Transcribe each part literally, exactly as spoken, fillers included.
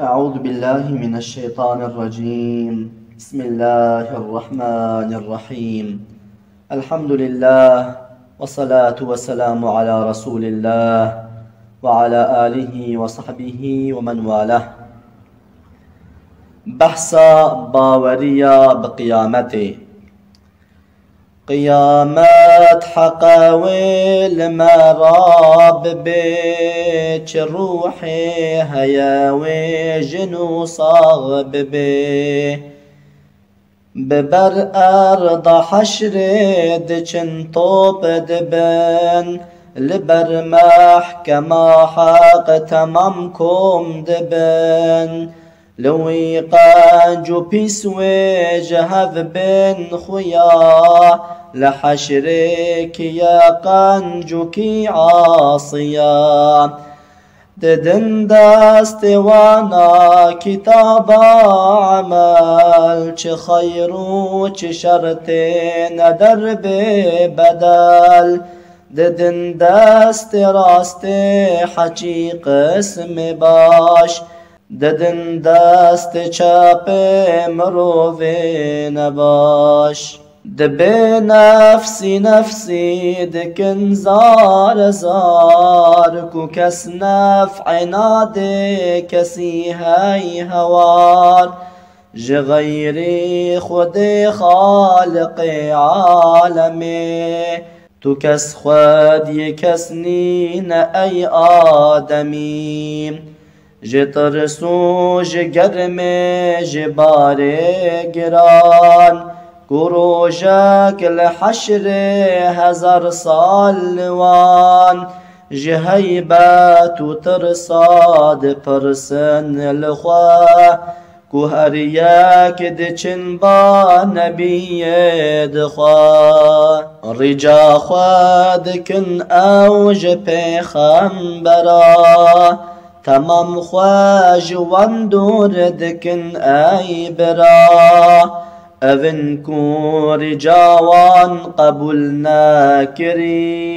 أعوذ بالله من الشيطان الرجيم. بسم الله الرحمن الرحيم. الحمد لله، والصلاة والسلام على رسول الله، وعلى آله وصحبه ومن والاه. Behsa baweriya bi qiyametê. Qiyamet heqe wê li me re bibe, çi ruhê heye wê jin û sax bibe. Bi ber erda heşrê diçin top dibin, li ber mehkema heq temam kom dibin. Li wî qenc û pîs wê ji hev bên xuya, li heşrê kî ye qenc û kî asiya. Didin destê wana kitaba emel, çi xeyr û çi şer têne der bê bedel. Didin destê rastê heçî qismê baş, didin destê çepê mirovê nebaş. Dibê nefsî nefsî dikin zar zar, ku kes nef'ê nadê kesî hey hewar. Ji xeyrî Xwedê Xaliqê alemê, tu kes xwed yê kes nîne ey ademî. Ji tirs û ji germê, ji barê giran, ku rojek li heşrê hezar sal li wan, ji heybet û tirsa dipirsin li xwe, ku her yek diçin ba nebiyê dixwe. Rica xwe dikin ew ji pêxembera, temam xwe ji wan dûr dikin ey bira. Ev in ku rica wan qebûl nekirî,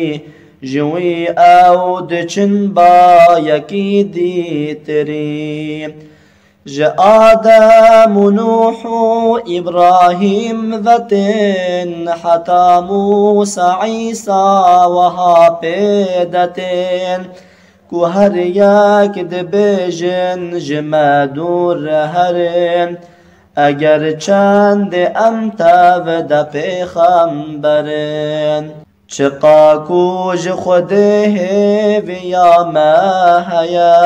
ji wî ew diçin ba yekî dîtirî. Ji Adem û Nuh û Îbrahîm ve tên, heta Mûsa, Îsa weha pê de tên, ku her yek dibêjin ji me dûr herin, eger çendê em tev de pêxember in. Çiqa ku ji Xwedê hêviya me heye,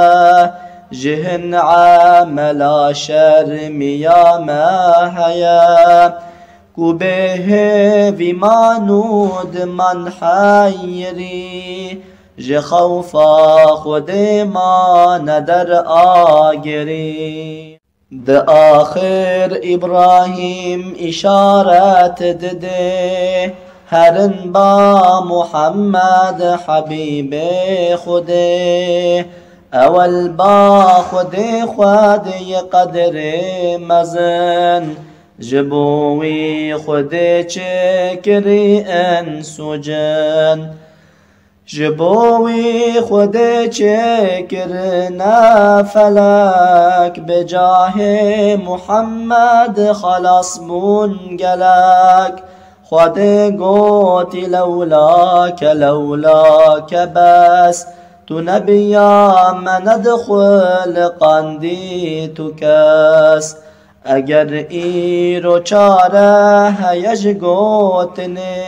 ji hin emela şermiya me heye, ku bê hêvî man û diman heyirî, ji xewfa Xwedê mane der agirî. Di axir Îbrahîm îşaret didê, herin ba Muhammed Hebîbê Xwedê. Ewel ba Xwedê xwe diyê qedrê mezin, ji bo wî Xwedê çêkirî ins û cin. Ji bo wî Xwedê çêkirine felek, bi cahê Muhammed xelas bûn gelek. Xwedê gotî, lewlake, lewlake bes, tu nebiya me nedixuliqandî tu kes. Eger îro çare heye ji gotinê,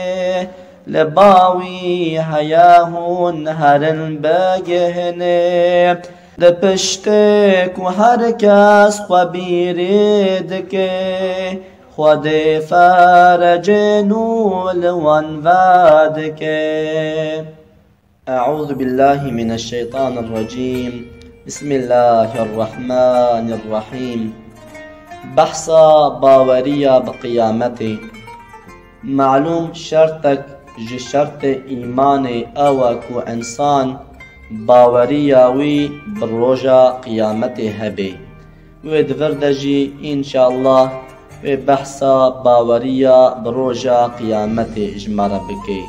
li ba wî heye hûn herin bigihinê. Di piştê ku her kes xwe bîrî dike, Xwedê ferecê nû li wan vedike. أعوذ بالله من الشيطان الرجيم. بسم الله الرحمن الرحيم. Behsa baweriya bi qiyametê. Malûm şertek ji şertê îmanê ew e ku însan baweriya wî bi roja qiyametê hebe. Wê di vir de jî, înşallah, wê behsa baweriya bi roja qiyametê ji me re bike.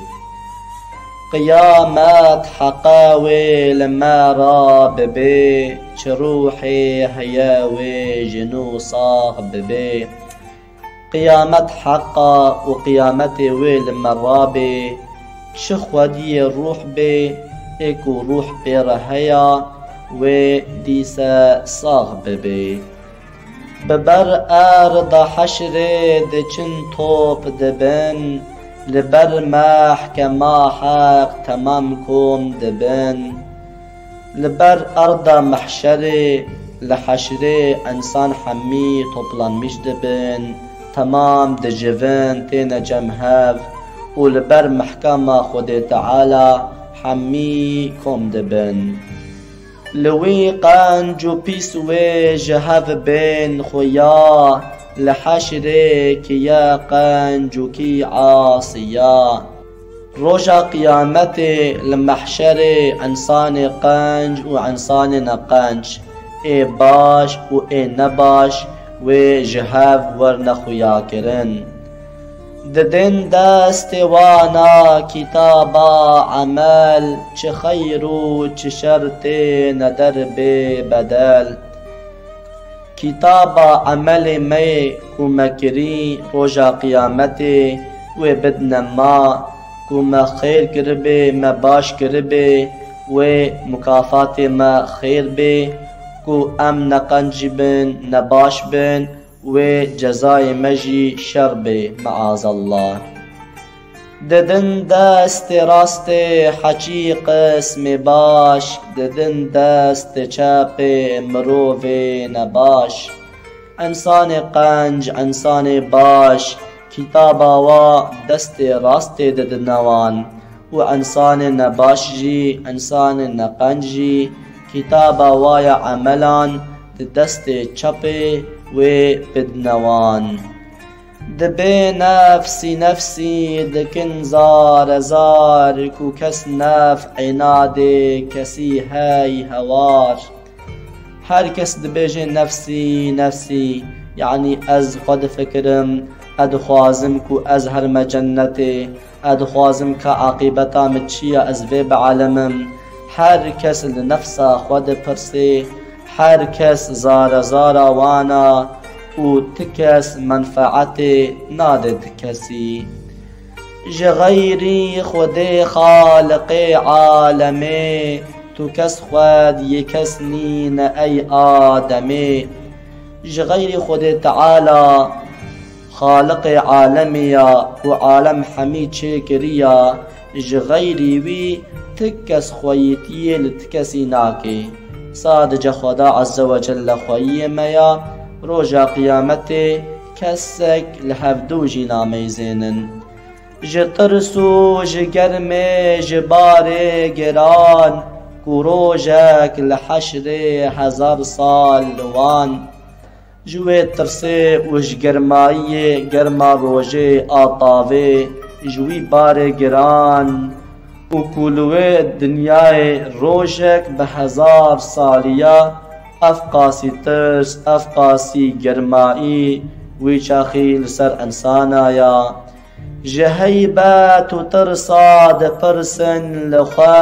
Qiyamet heqe wê li me re bibê, çi ruhê heye wê ji nû sax bibê. Qiyamet heqa û qiyametê wê li me rabê, çi xwediyê ruh bê, ê ku ruh pê re heya, wê dîse sax bibê. Bi ber erda heşrê diçin top dibin, li ber mehkema heq temam kom dibin. Li ber erda mehşerê, li heşrê ensan hemî toplanmîş dibin, temam dijivin, têne cem hev û li ber mehkema Xwedê Teala hemî kom dibin. Li wî qenc û pîs wê ji hev bên xuya, li heşrê kî ye qenc û kî asiya. Roja qiyametê li mehşerê ensanê qenc û ensanê neqenc, ê baş û ê nebaş wê ji hev werne xuyakirin. Didin destê wana kîtaba emel, çi xeyr û çi şer têne der bê bedel. Kîtaba emelê me yê ku me kirî roja qiyametê wê bidne ma, ku me xêr kiribê, me baş kiribê, wê mukafatê me xêr bê, ku em ne qenc jî bin, ne baş bin, wê cezayê me jî şer bê, meazallah. Didin destê rastê heçî qismê baş, didin destê çepê mirovê nebaş. Ensanê qenc, ensanê baş, kitaba wa destê rastê didine wan. Û ensanê nebaş jî, ensanê neqenc jî, kitaba wa ya emelan di destê çepê wê bidine wan. Dibê nefsî nefsî dikin zare zar, ku kes nef'ê nadê kesî hey hewar. Her kes dibêje nefsî nefsî, yanî ez xwe difikirim, ez dixwazim ku ez herime cennetê, ez dixwazim ka aqîbeta min çi ya, ez vê bialimim. Her kes li nefsa xwe dipirsê, her kes zare zara wan a û ti kes menfeetê nade ti kesî. Ji xeyrî Xwedê Xaliqê alemê, tu kes xwed yê kes nîne ey Ademê. Ji xeyrî Xwedê Teala, Xaliqê alemê ya ku alem hemî çêkiriya, ji xeyrî wî ti kes xweyîtiyê li ti kesî nake. Sadice Xweda Azze ve Celle xweyiyê me ya, roja qiyametê kesek li hevdû jî nameyzênin. Ji tirs û ji germê, ji barê giran, ku rojek li heşrê hezar sal li wan. Ji wê tirsê û ji germayiyê, germa rojê a tavê, ji wî barê giran û ku li wê dinyayê rojek bi hezar saliya, ev qasî tirs, ev qasî germayî wî çaxî li ser insana ya. Ji heybet û tirsa dipirsin li xwe,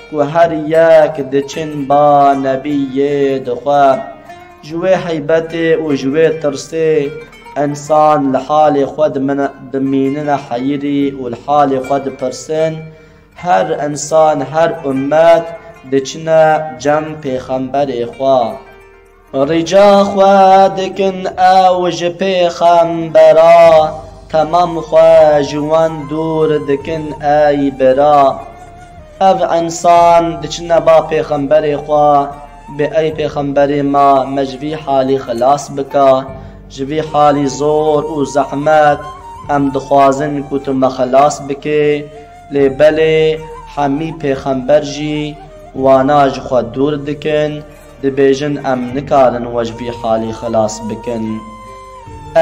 ku her yek diçin ba nebiyê dixwe. Ji wê heybetê û ji wê tirsê ensan li halê xwe dimine-, dimînine heyirî û li halê xwe dipirsin, her ensan, her ummet diçine cem pêxemberê xwe. Rica xwe dikin ew ji pêxembera, temam xwe ji wan dûr dikin ey bira. Ev ensan diçine ba pêxemberê xwe, bê ey pêxemberê me, me ji vî halî xilas bika, ji vî halî zor û zehmet em dixwazin ku tu me xilas bikê, lê belê hemî pêxember jî wana ji xwe dûr dikin, dibêjin, em nikarin we ji vî halî xilas bikin.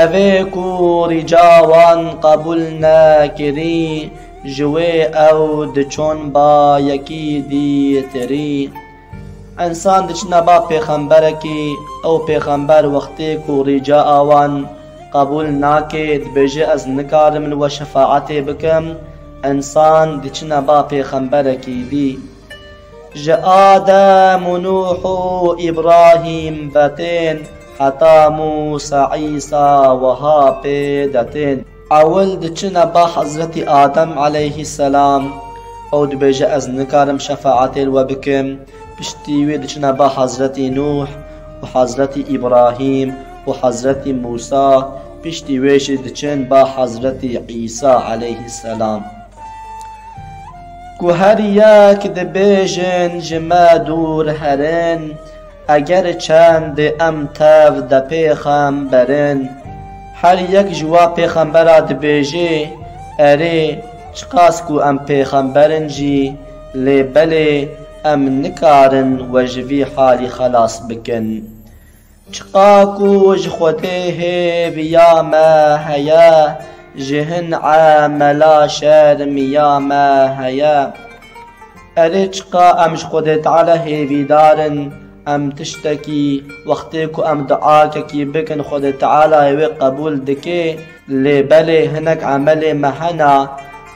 Evê ku rîca wan qebûl nekirî, ji wê ew diçon ba yekî dîtirî. Ensan diçine ba pêxemberekî, ew pêxember wextê ku rîca wan qebûl nake, dibêje, ez nikarim li we şefaetê bikim, Însan diçine ba pêxemberekî dî. Ji Adem û Nûh û Îbrahîm ve tên, heta Mûsa, Îsa wiha pê de tên. Ewil diçine ba Hezretî Adem aleyhisselam, ew dibêje, ez nikarim şefaetê li we bikim. Piştî wê diçine ba Hezretî Nûh û Hezretî Îbrahîm û Hezretî Mûsa, piştî wê jî diçin ba Hezretî Îsa aleyhisselam. Ku her yek dibêjin ji me dûr herin, eger çendê em tev de pêxemberin. Her yek ji wa pêxembera dibêjê, erê, çiqas ku em pêxemberin jî, lê belê em nikarin we ji vî halî xelas bikin. Çiqa ku ji Xwedê hêviya me heye, ji hin emela şermiya me heye. Erê, çiqa em ji Xwedê Teala hêvîdar in, em tiştekî, wextê ku em duakekî bikin, Xwedê Teala wê qebûl dike. Lê belê hinek emelê me hene,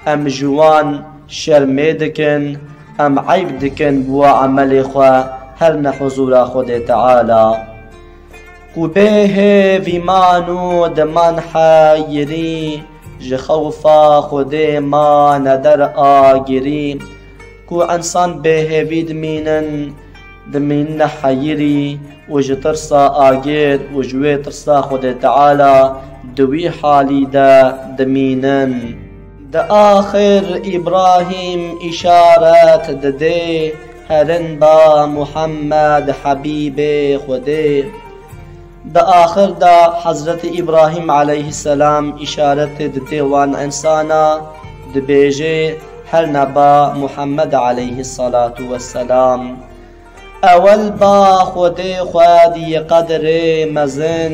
em ji wan şermê dikin, em eyb dikin bi wa emelê xwe herne huzûra Xwedê Teala. Ku bê hêvî man û diman heyirî, ji xewfa Xwedê mane der agirî. Ku însan bêhêvî dimînin, dimînine heyirî û ji tirsa agir û ji wê tirsa Xwedê Teala di wî halî de dimînin. Di axir Îbrahîm îşaret didê, herin ba Muhammed Hebîbê Xwedê. Di axir de Hezretî Îbrahîm aleyhisselam îşaretê didê wan însana, dibêjê, herne ba Muhammed aleyhisselatu vesselam. Ewel ba Xwedê xwe dî qedrê mezin,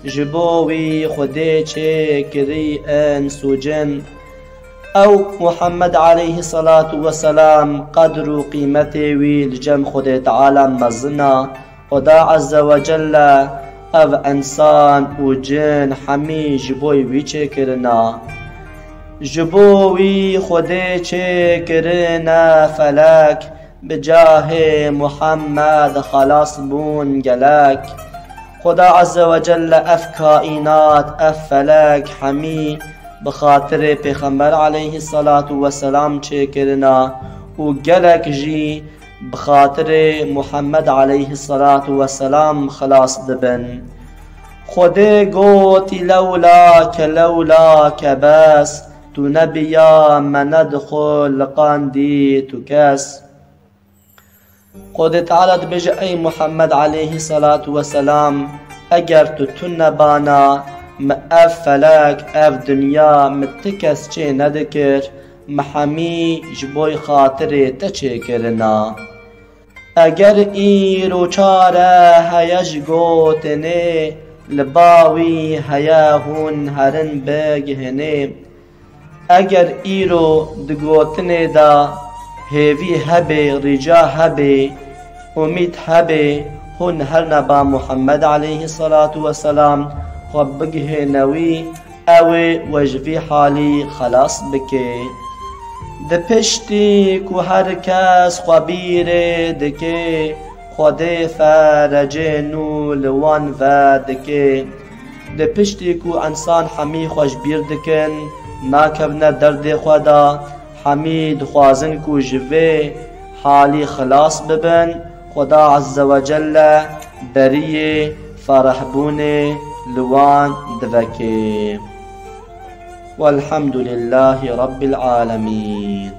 ji bo wî Xwedê çêkirî îns û cin. Ew Muhammed aleyhisselatu vesselam qedr û qîmetê wî li cem Xwedê Teala mezin a. Xuda Azze ve Celle ev însan û cin hemî ji bo wî çêkirina. Ji bo wî Xwedê çêkirine felek, bi cahê Muhammed xelas bûn gelek. Xuda Azze ve Celle ev kaînat, ev felek hemî bi xatirê Pêxember aleyhisselatu vesselam çêkirina û gelek jî bi xatirê Muhammed aleyhisselatu vesselam xilas dibin. Xwedê gotî, lewla ke, lewla ke bes, tu nebiya me nedixul li qandî tu kes. Xwedê Teala dibêje, ey Muhammed aleyhisselatu vesselam, eger tu tunebana, me ev felek, ev dinya, me ti kes çê nedikir, me hemî ji bo xatirê te çêkirina. Eger îro çare heye ji gotinê, li ba wî heye hûn herin bigihînê. Eger îro di gotinê de hêvî hebe, rica hebe, umîd hebe, hûn herne ba Muhammed aleyhisselatu vesselam xwe bigihîne wî, ew ê we ji vî halî xelas bike. Di piştî ku her kes xwe bîrê dike, Xwedê ferecê nû li wan vedike. Di piştî ku însan hemî xwe ji bîr dikin, nakevine derdê xwe de, hemî dixwazin ku ji vê halî xilas bibin, Xuda Azze ve Celle beriyê ferehbûnê li wan diveke. Welhamdulillahî Rabbil Alemîn.